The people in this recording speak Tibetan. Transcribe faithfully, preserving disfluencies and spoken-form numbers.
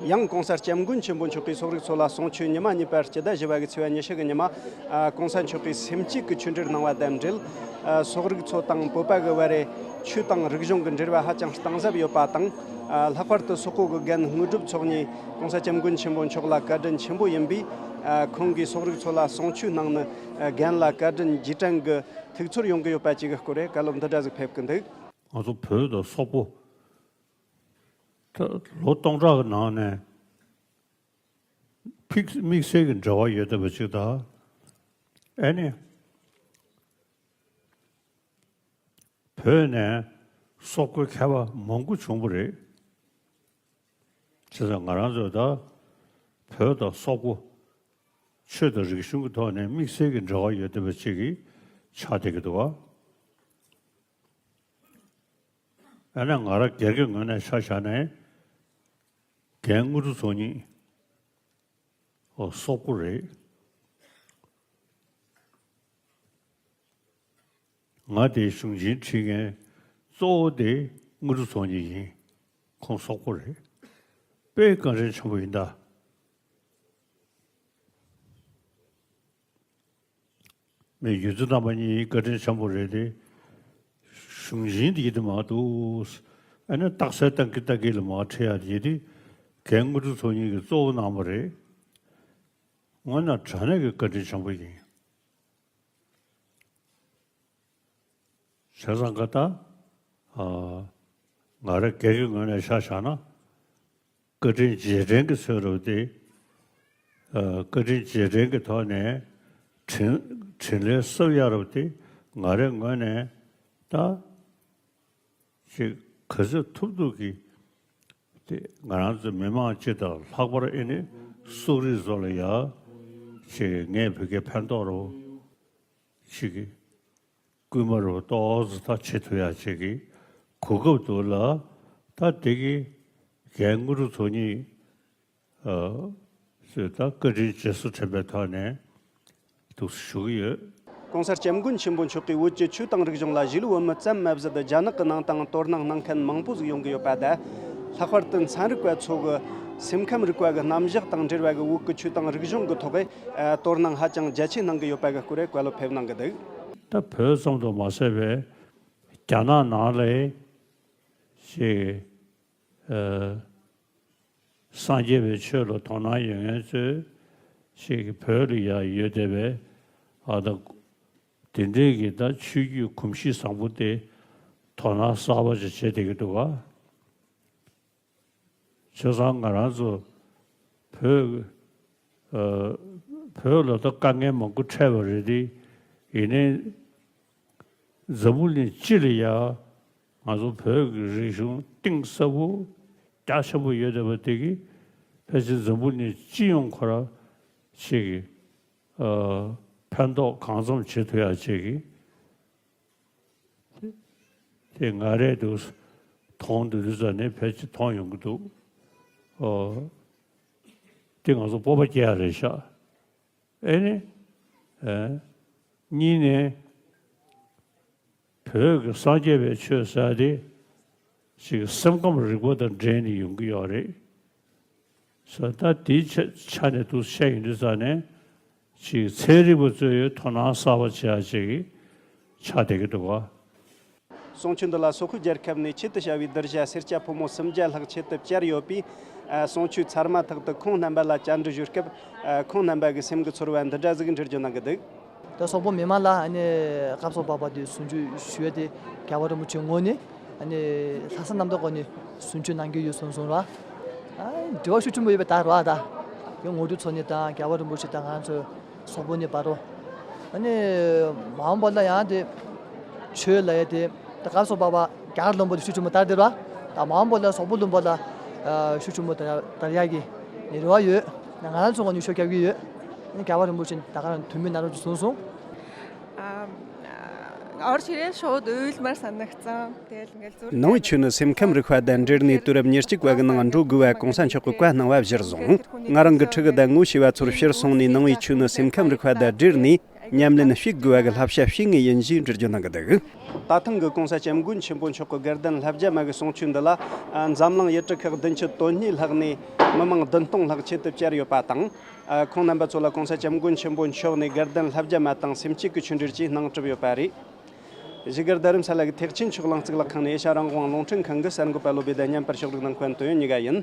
ཡང་གོང་ས་སྐྱབས་མགོན་ཆེན་པོ་མཆོག་གིས་སོག་རིགས་ཚོ་ལ་གསུང་ཆོས་ཉི་མ་གཉིས་པ་སྤྱི་ཟླ་བཞི་པ་གི་ཚེས་པ་ཉི་ཤུ་གི་ཉི་མ། ཨ། གོང་ས་མཆོག་གིས་སེམས་བསྐྱེད་ཀྱི་ཆོས་འབྲེལ་གནང་བ་དང་འབྲེལ། ཨ། སོག་རིགས་ཚོ་དང་བོད་པ་གི་བར་རེ་ཆོས་དང་རིག་གཞུང་གི་འབྲེལ་བ་ཧ་ཅང་གཏིང་ཟབ་ཡོད་པ་དང་། ཨ། ལྷག་པར་དུ་སོག་པོ་གི་རྒན་དངོས་གྲུབ་ཚོགས་གཉིས་གོང་ས་སྐྱབས་མགོན་ཆེན་པོ་མཆོག་ལ་བཀའ་དྲིན་ཆེན་པོ་ཡིན་པས། ཨ། ཁོང་གིས་སོག་རིགས་ཚོ་ལ་གསུང་ཆོས་གནང་ནི། ཨ། རྒན་ལ་བཀའ་དྲིན་རྗེས་དྲན་གྱི་ཐུགས་ཚོར་ཡོང་གི་ཡོད་པ་བཅས་ཀྱི་སྐོར་རེ་བཀའ་སློབ་འདི་འདྲ་ཟིག་ཕེབས་ཀྱི་འདུག། ང་ཚོ་བོད་དང་སོག་པོ། ད་ལོ་སྟོང་ཕྲག་གི་ནང་ནས་ཕིག་དམིགས་བསལ་གྱི་འབྲེལ་བ་ཡོད་བསྡད་པ་ཅིག་དང་། ཨེ་ནི། བོད་ནས་སོག་པོའི་མཁས་པ་མང་པོ་བྱུང་བ་རེད། བྱས་ཙང་ང་རང་ཚོས་ད་བོད་དང་སོག་པོ་ཆོས་དང་རིག་གཞུང་གི་ཐོག་ནས་དམིགས་བསལ་གྱི་འབྲེལ་བ་ཡོད་བསྡད་པ་ཅིག་གི་ཆགས་བསྡད་ཀྱི་འདུག་བ། ཨ་ནི་ང་རང་སྒེར་གྱི་ངོས་ནས་ཆ་བཞག་ནས། རྒན་དངོས་གྲུབ་ཚོགས་གཉིས། ཨོ། སོག་པོ་རེད། ང་དེའི་གཞུང་ཆེན་ཁྲིད་མཁན་གཙོ་བོ་དེ་དངོས་གྲུབ་ཚོགས་གཉིས་ཡིན། ཁོང་སོག་པོ་རེད། དཔེ་བཀའ་དྲིན་ཆེན་པོ་ཡིན་ད། མི་ཡུལ་དུ་རྣམ་པ་གཉིས་བཀའ་དྲིན་ཆེན་པོ་རེད་དེ། གཞུང་ཆེན་དེ་ཡིན་དུ་མ་འདུག། ཨ་ནི་རྟགས་གསལ་བཏང་གི་བཏང་གི་ལ་མ་ཁྲེལ་ཡ་དེ་ཡིན་དེ། རྒན་དངོས་གྲུབ་ཚོགས་གཉིས་ཀྱིས་གཙོ་བོ་གནང་བ་རེད། དངོས་གནས་དྲང་གནས་ཀྱི་བཀའ་དྲིན་ཆེན་པོ་ཡིན། བྱས་ཙང་ཀ་ད། ཨ། ང་རང་སྒེར་གྱི་ངོས་ནས་ཆ་བཞག་ན། བཀའ་དྲིན་རྗེས་དྲན་གྱི་ཚོད་རུ་དེ། ཨ། བཀའ་དྲིན་རྗེས་དྲན་གྱི་ཐོག་ནས་དྲིན་དྲིན་ལན་གསབ་ཡ་རུ་དེ་ང་རའི་ངོས་ནས་ད་ཅིག་ག་ཚོད་ཐུབ་ཐུབ་ཀྱིས་དེ་ང་རང་ཚོ་མི་མང་སྤྱི་དང་ལྷག་པར་ཨེ་ནི་སོག་རིགས་ཚོ་ལ་ཡ་ཅིག་ངས་བོད་སྐད་ཕན་ཐོགས་རུ་ཅིག་གི་སྐུལ་མ་རུ་ཏོག་ཙམ་ད་བྱེད་ཐུབ་ཡ་ཅིག་གི་གོ་སྐབས་འདུག་ལ། ད་དེ་གི་རྒན་དངོས་གྲུབ་ཚོགས་གཉིས། ཨ། ཚོས་ད་བཀའ་དྲིན་རྗེས་སུ་དྲན་པའི་ཐོག་ནས་འདུག་སེ་ཞུ་གི་ཡོད། གོང་ས་སྐྱབས་མགོན་ཆེན་པོ་མཆོག་གིས་བོད་ཀྱི་ཆོས་དང་རིག་གཞུང་ལ་གཞིས་ལུས་བོད་མི་ཙམ་མ་ཟད་རྒྱ་ནག་གི་ནང་དང་དོ་སྣང་གནང་མཁན་མང་པོ་ཟིག་ཡོང་གི་ཡོད་པ་དང་། ལྷག་པར་དུ་ཚན་རིག་པ་ཚོ་གི་སེམས་ཁམས་རིག་པ་གི་རྣམ་གཞག་དང་འབྲེལ་བ་གི་བོད་ཀྱི་ཆོས་དང་རིག་གཞུང་གི་ཐོག་གི་དོ་སྣང་ཧ་ཅང་རྒྱ་ཆེ་གནང་གི་ཡོད་པ་གི་སྐོར་བཀའ་སློབ་ཕེབས་གནང་གི་འདུག། ད་བོད་ཙམ་དུ་མ་ཟད་པའི་རྒྱ་ནག་ནང་ལ་ཞིག་ཨ། སངས་རྒྱས་པའི་ཆོས་ལ་དོ་སྣང་ཡོད་མཁན་ཚོས་ཞིག་བོད་ལ་ཡ་ཡོད་བསྡད་པའི་ཨ། ད་དེ་འདྲའི་གི་ད་ཆོས་བརྒྱུད་གོམས་གཤིས་བཟང་པོ་དེ་དོ་སྣང་གསར་པ་ཅིག་བྱེད་བསྡད་ཀྱི་འདུག་ག། བྱས་ཙང་ང་རང་ཚོ་བོད། ཨ། བོད་ལ་ད་དཀའ་ངལ་མང་པོ་འཕྲད་པ་རེད་དེ། ཡིན་ནའི་འཛམ་བུ་གླིང་སྤྱི་ལ་ཡ་ང་ཚོ་བོད་ཀྱི་རིག་གཞུང་གཏིང་ཟབ་པོ་རྒྱ་ཆེན་པོ་ཡོད་བསྡད་པ་དེ་གིས་ཕལ་ཆེར་འཛམ་བུ་གླིང་སྤྱི་ཡོངས་ཁོ་ར་ཞིག་གི། ཨ། ཕན་ཐོགས་གང་འཚམ་བྱེད་ཐུབ་ཡ་ཅིག་གི། དེ་ང་རས་འདུག་མཐོང་འདུག་དུས་ཙ་ནས་ཕལ་ཆེར་མཐོང་ཡོང་གི་འདུག། ཨོ། དེ་ང་ཚོ་སྤོབས་པ་སྐྱེ་ཡ་རེད་ཤག། ཨེ་ནི། ཨེ། གཉིས་ནས། བོད་ཀྱི་སངས་རྒྱས་པའི་ཆོས་ཟེར་དེ། ཅིག་སེམས་ཁམས་རིག་པ་དང་འབྲེལ་ནས་ཡོང་གི་ཡོད་རེད། ས་ད་དེའི་ཆ་ཆ་ནས་འདུག་བཤད་ཡོང་དུས་ཙ་ནས་ཅིག་ཚན་རིག་པ་གཙོས་ཡོད་དོ་སྣང་གསར་པ་བྱེད་ཡ་ཅིག་ཆགས་བསྡད་ཀྱི་འདུག་ག། གསུང་ཆོས་འདི་ལ་སོག་པོའི་རྒྱལ་ཁབ་ནས་ཆེད་དུ་བྱ་བའི་གདུལ་བྱ་སེར་སྐྱ་ཕོ་མོ་སུམ་བརྒྱ་ལྷག་ཆེད་དུ་བཅར་ཡོད་པས། ཨ། གསུང་ཆོས་ཚར་མ་ཐག་ཏུ་ཁོང་རྣམ་པ་ལ་བཅར་འདྲི་ཞུས་སྐབས། ཨ། ཁོང་རྣམ་པ་གི་སེམས་ཀྱི་ཚོར་བ་འདི་འདྲ་ཟིག་འགྲེལ་བརྗོད་གནང་གི་འདུག། ད་སོག་པོ་མི་མང་ལ་ཨ་ནི་སྐབས་སུ་བབ་པ་དེ་གསུང་ཆོས་ཞུ་ཡ་དེ་རྒྱལ་བ་རིན་པོ་ཆེ་ངོས་ནས་ཨ་ནི་ལྷག་བསམ་རྣམ་དག་སྒོ་ནས་གསུང་ཆོས་གནང་གི་ཡོད་གསུངས་སོང་ར། ཨ། འབྲེལ་བ་ཤུགས་ཆེན་པོ་ཡོད་པའི་ད་ར་ད། དེ་དངོས་གྲུབ་ཚོགས་གཉིས་དང་རྒྱལ་བ་རིན་པོ་ཆེ་དང་ང་ཚོ་སོག་པོ་གཉིས་བར་རོ། ཨ་ནི་མ་འོངས་པ་ལ་ཡང་དེ་ཆོས་ལ་ཡ་དེ་ད་སྐབས་སུ་བབ་པ་རྒྱ་གར་ལུང་པ་དེ་ཤུགས་ཆེན་པོ་དར་དེ་ར། ད་མ་འོངས་པ་ལ་སོག་པོ་ལུང་པ་ལ་ཨ་ཤུགས་ཆེན་པོ་དར་དར་ཡག་གི་རེ་བ་ཡོད། ང་རང་ཚོ་ངོས་ནས་ཤུགས་རྒྱག་གི་ཡོད། རྒྱལ་བ་རིན་པོ་ཆེ་ད་ག་རང་ཐུགས་སྨོན་གནང་རོགས་ཞེས་གསུངས་སོང་། ཨ། और श्रेष्ठ हो तो उल्मर सन्नखचम तेल। ནང་པའི་ཆོས་ནི་སེམས་ཁམས་རིག་པ་དང་འབྲེལ་ནས་དུས་རབས་ཉེར་གཅིག་པ་གི་ནང་འགྲོ་དགོས་པ་གོང་ས་མཆོག་གིས་བཀའ་གནང་བ་གཞིར་བཟུང་། ང་རང་གི་ཕྲུ་གུ་དང་ངོ་ཤེས་པ་ཚོར་ཕྱིར་སོང་ནས་ནང་པའི་ཆོས་ནི་སེམས་ཁམས་རིག་པ་དང་འབྲེལ་ནས། ཉམས་ལེན་བྱེད་དགོས་པ་གི་བསླབ་བྱ་བྱེད་ངེས་ཡིན་ཞེས་འགྲེལ་བརྗོད་གནང་གི་འདུག། ད་ཐེངས་ཀྱི་༸གོང་ས་༸སྐྱབས་མགོན་ཆེན་པོ་མཆོག་གི་དགའ་ལྡན་བསླབ་བརྒྱ་མ་གི་གསུང་ཆོས་འདི་ལ། འཛམ་གླིང་ཡུལ་གྲུ་ཁག་བདུན་ཅུ་དོན་གཉིས་ལྷག་ནས་མི་མང་བདུན་སྟོང་ལྷག་ཆེད་དུ་བཅར་ཡོད་པ་དང་། ཁོང་རྣམ་པ་ཚོ་ལ་༸གོང་ས་༸སྐྱབས་མགོན་ཆེན་པོ་མཆོག་ནས་དགའ་ལྡན་བསླབ་བརྒྱ་མ་དང་སེམས་བསྐྱེད་ཀྱི་ཆོས་འབྲེལ་བཅས་གནང་གྲུབ་ཡོད་པ་རེད། བཞུགས་སྒར་རྡ་རམ་ས་ལ་གི་ཐེག་ཆེན་ཆོས་གླིང་གཙུག་ལག་ཁང་ནས་ཨེ་ཤ་རང་དབང་རླུང་འཕྲིན་ཁང་གི་གསར་འགོད་པ་བློ་བདེ་ཟླ་བསྙེན་པར་ཕྱོགས་སྒྲིག་གནང་མཁན་དོན་ཡོད་གཉིས་ཀ་ཡིན།